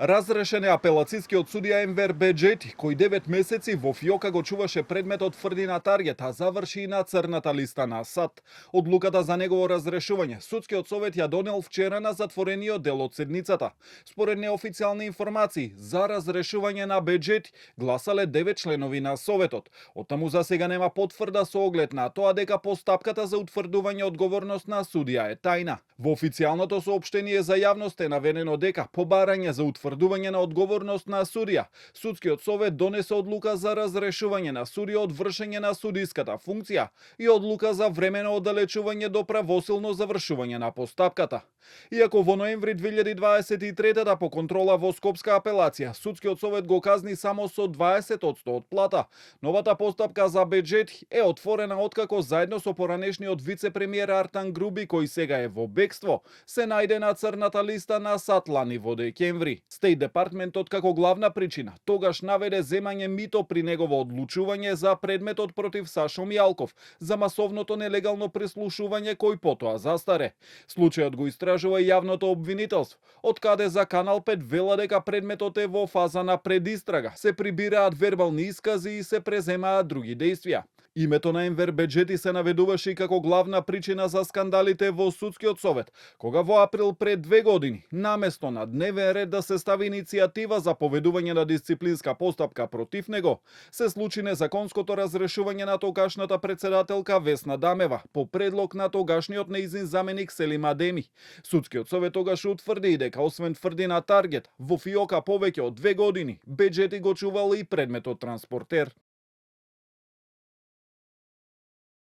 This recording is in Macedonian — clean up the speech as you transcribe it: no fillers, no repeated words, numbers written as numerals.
Разрешен е апелацискиот судија Енвер Беџети, кој 9 месеци во фиока го чуваше предметот тврди на таргет, а заврши и на црната листа на САД. Одлуката за негово разрешување судскиот совет ја донел вчера на затворениот дел од седницата. Според неофицијални информации, за разрешување на Беџети гласале 9 членови на советот. Оттаму за сега нема потврда со оглед на тоа дека постапката за утврдување одговорност на судија е тајна. Во официјалното соопштение за јавност е наведено дека по барање за утврдување на одговорност на судија, судскиот совет донесе одлука за разрешување на судија од вршење на судиската функција и одлука за времено оддалечување до правосилно завршување на постапката. Иако во ноември 2023 по контрола во Скопска апелација, судскиот совет го казни само со 20% од плата, новата постапка за Беџети е отворена откако заедно со поранешниот вице-премиер Артан Груби, кој сега е во бегство, се најде на црната листа на САД лани во декември. Стејт департментот како главна причина тогаш наведе земање мито при негово одлучување за предметот против Сашо Мијалков за масовното нелегално преслушување кој потоа застаре. Случајот го истражува и јавното обвинителство, од каде за Канал 5 вела дека предметот е во фаза на предистрага, се прибираат вербални искази и се преземаат други дејствија. Името на Енвер Беџети се наведуваше и како главна причина за скандалите во судскиот совет, кога во април пред 2 години, наместо на дневен ред да се стави иницијатива за поведување на дисциплинска постапка против него, се случи незаконското разрешување на тогашната председателка Весна Дамева по предлог на тогашниот нејзин заменик Селим Адеми. Судскиот совет тогаш утврди и дека освен тврди на таргет, во фиока повеќе од 2 години, Беџети го чувал и предметот транспортер.